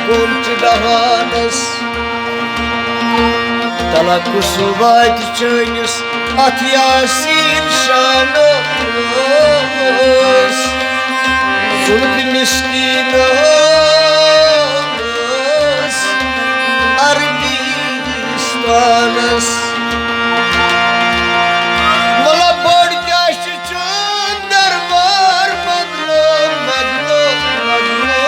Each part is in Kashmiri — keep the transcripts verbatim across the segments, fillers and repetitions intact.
کُن چھُ ڈہانس۔ تلہ کُس واتہِ چٲنِس اتھ یاسین شانس؟ زُلفہِ مسکیٖنس عربِستانس۔ مطلب، بٔڑ کیٛاہ چھِ چون دربار بدلو، بدلو، بدلو۔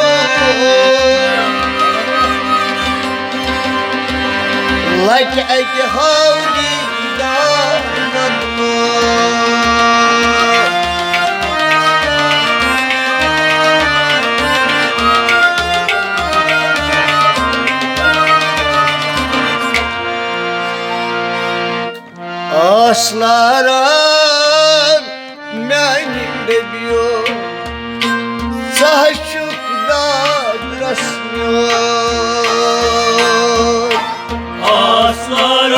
لٹہِ اکہِ ہاو دیدار بدلو۔ آسلاران میانہِ نبیو، ژٕ ہا چھُکھ دادرس میون۔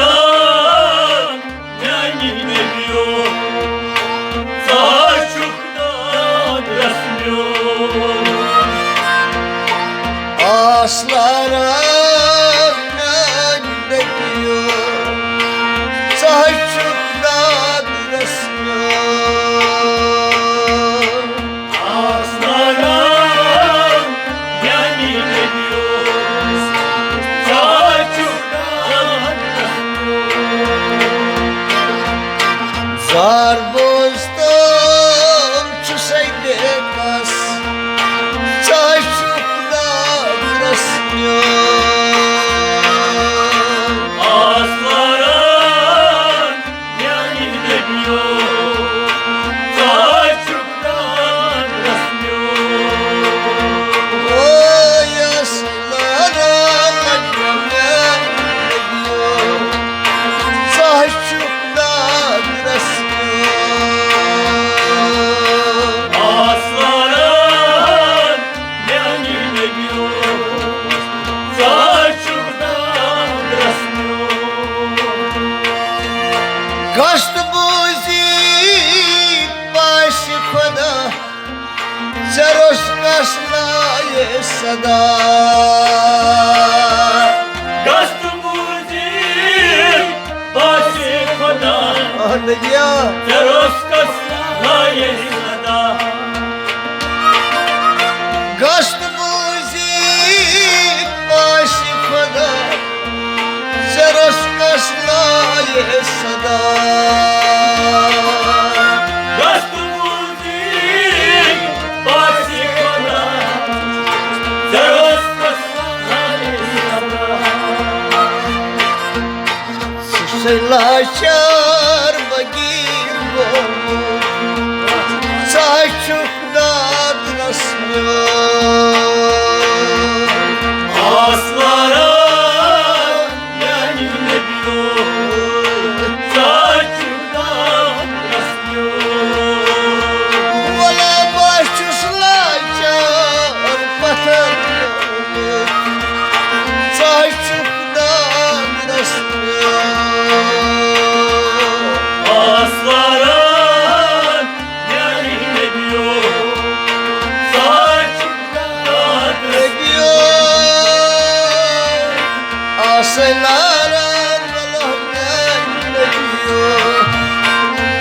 آسلاران میانہِ نبیو، ژٕ ہا چھُکھ دادرس میون۔ آسلاران میانہِ نبیو، ژٕ ہا چھُکھ دادرس میون۔ آسلاران میانہِ نبیو، ژٕ ہا چھُکھ دادرس میون۔ زار بوز تم چھُسے بے بس، ژٕ ہا چھُکھ دادرس میون۔ آسلاران میانہِ نبیو، ژٕ ہا چھُکھ دادرس میون۔ او یس لاران میانہِ نبیو، ژٕ ہا چھُکھ دادرس میون۔ آسلاران میانہِ نبیو، ژٕ ہا چھُکھ دادرس میون۔ گژھ تہٕ بوٗزِتھ پاسہِ خۄدا، ژےٚ روٚس کس لایہِ صدا۔ گژھ تہٕ بوٗزِتھ پاسہِ خۄدا، اہن یا۔ ژےٚ روٚس کس لایہِ صدا۔ گژھ تہٕ بوٗزِتھ پاسہِ خۄدا، ژےٚ روٚس کس لایہِ صدا۔ گژھ تہٕ بوٗزِتھ پاسہِ خۄدا، ژےٚ روٚس کس لایہِ صدا۔ سُہ چھُ لاچار فقیٖر گوٚمُت، ژٕ ہا چھُکھ دادرس میون۔ آسلاران میانہِ نبیو، ژٕ ہا چھُکھ دادرس میون۔ ولا بہٕ چھُس لاچار پتھر گوٚمُت، ژٕ ہا چھُکھ دادرس میون۔ آسلاران میانہِ نبیو، ژٕ ہا چھُکھ دادرس میون۔ آسلاران ولا میانہِ نبیو،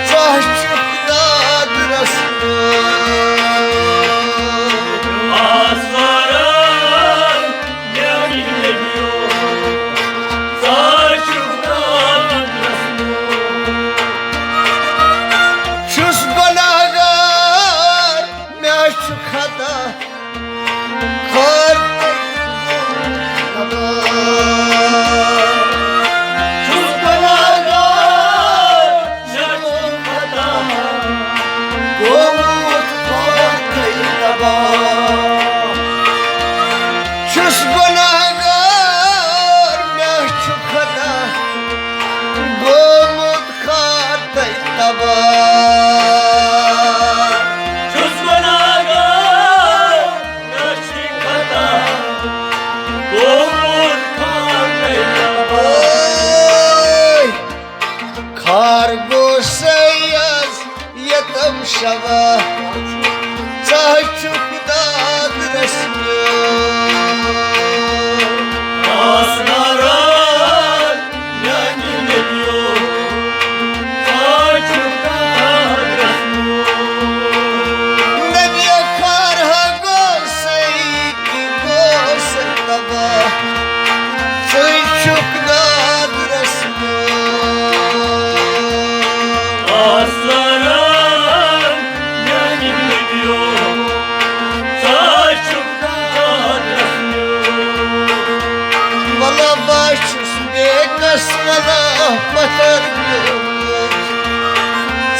ژٕ ہا چھُکھ دادرس میون۔ آسلاران میانہِ نبیو، ژٕ ہا چھُکھ دادرس میون۔ چھُس گۄناہگار، مےٚ چھُ خطا، خٲر تہٕ تباہ۔ چھُس گۄناہگار، مےٚ چھُ خطا، گوٚمُت خٲر تہٕ تباہ۔ چھُس گۄناہگار، مےٚ چھُ خطا، گوٚمُت خٲر تہٕ تباہ۔ چھُس گۄناہگار، مےٚ چھُ خطا، گوٚمُت خٲر تہٕ تباہ۔ اوے، خار گوٚو سیاض یتم شوا، ژٕ ہا چھُکھ دادرس میون۔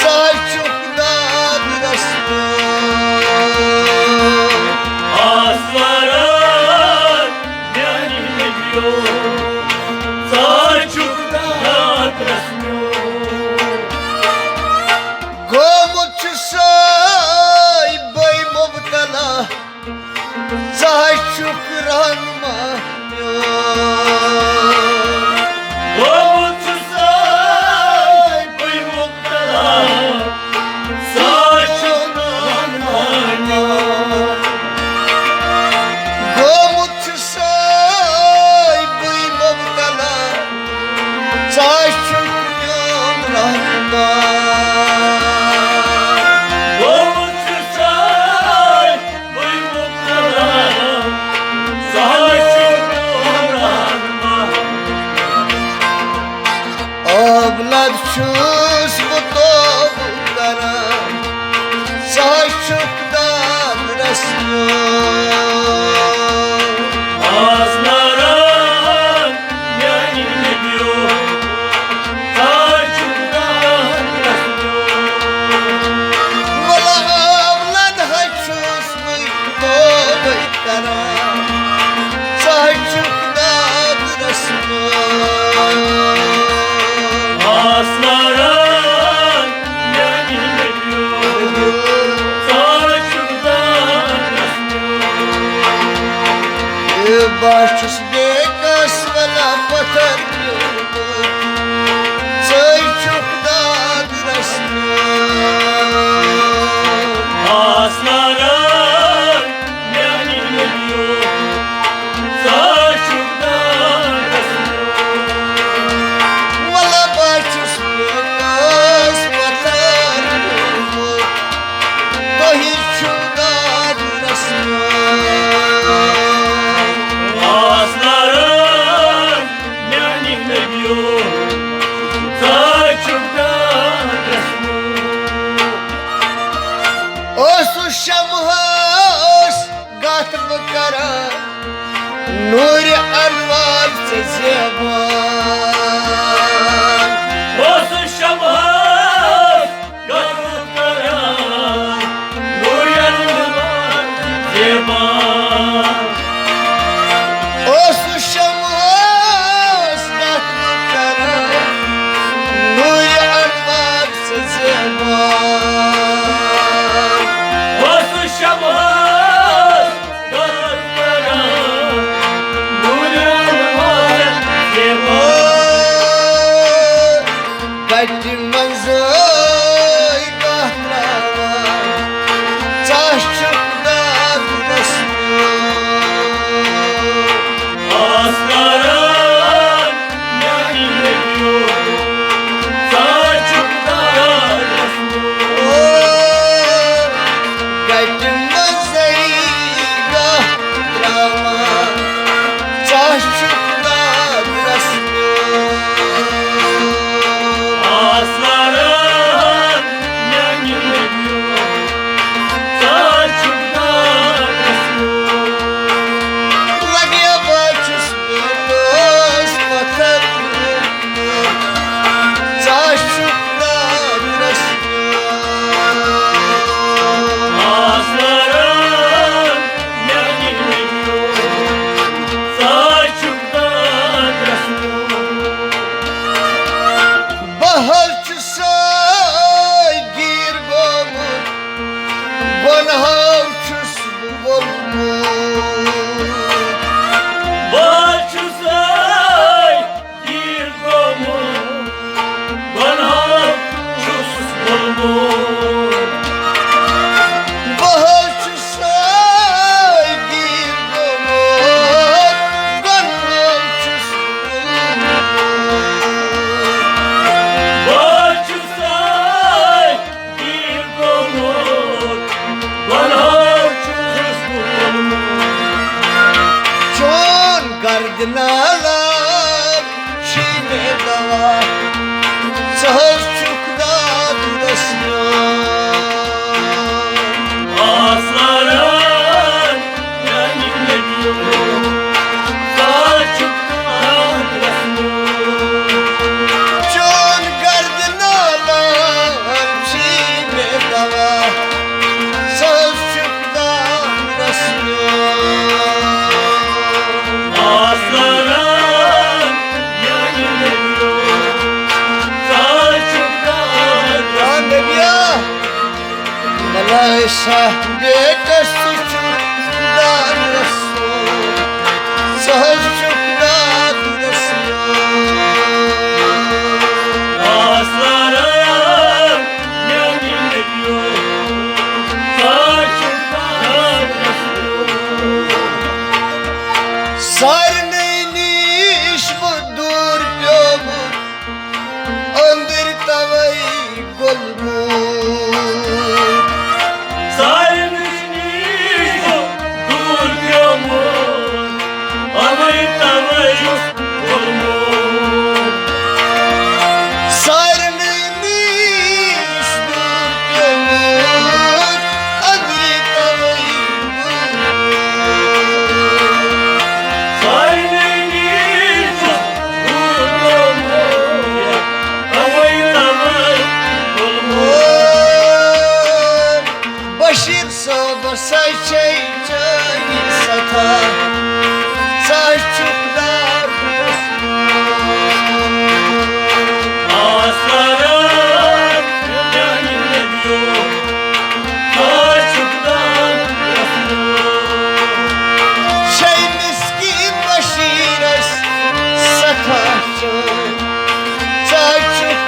ژٕ حظ چھُکھ دادرس منٛز۔ آسوارن میانہِ نبیو، ژٕ حظ چھُکھ دادرس منٛز۔ گوٚمُت چھُ سٲے بے مبتلا، ژٕ حظ چھُکھ رہنما میون۔ گوٚمُت چھُ سٲے بے مبتلا، ژٕ حظ چھُکھ رہنما میون۔ گوٚمُت چھُ سٲے بے مبتلا، ژٕ حظ چھُکھ میون رہنما۔ گوٚمُت چھُ سٲے بے مبتلا، ژٕ حظ چھُکھ میون رہنما۔ اولاد چھُس بہٕ توبہٕ کران، ژٕ حظ چھُکھ دادرس منٛز۔ آسوارن میانہِ نبیو، ژٕ حظ چھُکھ دادرس منٛز۔ وَلہٕ اولاد حظ چھُس بہٕ توبَے کران، ژٕ حظ چھُکھ دادرس منٛز۔ آسوارن میانہِ نبیو، ژٕ حظ چھُکھ دادرس منٛز۔ اے بہٕ حظ چھُس بے کس ولا پتھر پیومُت، ژٕ حظ چھُکھ دادرس منٛز۔ آسوارن میانہِ نبیو، ژٕ حظ چھُکھ دادرس منٛز۔ وَلہٕ بہٕ حظ چھُس بے کس پتھر پیومُت، تُہۍ چھِو دادرس منٛز۔ آسوارن میانہِ نبیو، ژٕ حظ چھُکھ دادرس منٛز۔ اوسُس شمہس گتھ بہٕ کران، نوٗرِ انوار ژےٚ زیبان۔ اوسُس شمہس گتھ بہٕ کران، نوٗرِ انوار زیبان۔ اوسُس شمہس گتھ بہٕ کران، نوٗرِ انوار ژےٚ زیبان۔ اوسُس شمہس گتھ بہٕ کران، نوٗرِ انوار زیبان۔ گٹہِ منٛزٕے گاہ ترٛاوان، ژٕ حظ چھُکھ دادرس منٛز۔ آسوارن میانہِ نبیو، ژٕ حظ چھُکھ دادرس منٛز۔ گٹہِ منٛزٕے گاہ ترٛاوان، ژٕ حظ چھُکھ دادرس منٛز۔ آسوارن میانہِ نبیو، ژٕ حظ چھُکھ دادرس منٛز۔ لگیا بہٕ حظ چھُس بے کس پتھر پیومُت، ژٕ حظ چھُکھ دادرس منٛز۔ آسوارن میانہِ نبیو، ژٕ حظ چھُکھ دادرس منٛز۔ بہٕ حظ چھُسے گیٖر گوٚمُت، گۄنہو چھُس بہٕ ووٚلمُت۔ بہٕ حظ چھُسے گیٖر گوٚمُت، گۄنہو چھُس ووٚلمُت۔ بہٕ حظ چھُسے گیٖر گوٚمُت، گۄنہو چھُس ووٚلمُت۔ بہٕ حظ چھُسے گیٖر گوٚمُت، گۄنہو چھُس ووٚلمُت۔ چون گردِ نالان چھی مےٚ دوا، ژٕ حظ چھُکھ دادرس منٛز۔ آسوارن میانہِ نبیو، ژٕ حظ چھُکھ دادرس منٛز۔ چون سارنٕے نِش بہٕ دوٗر پیوٚمُت، أنٛدٕرۍ توَے گوٚلمُت۔ سارنٕے نِش بہٕ دوٗر پیوٚمُت، أنٛدٕرۍ توَے گوٚلمُت۔ سارنٕے نِش دوٗر پیوٚمُت، أنٛدٕرۍ توَے بشیر صٲب، سۄ چھے چٲنی سطح، ژٕ چھُکھ دار۔ آسارا میانہِ لبیو، ژٕ چھُکھ دار۔ چھے مسکین بشیرس سطح چٲنۍ، ژٕ چھُکھ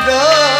دار۔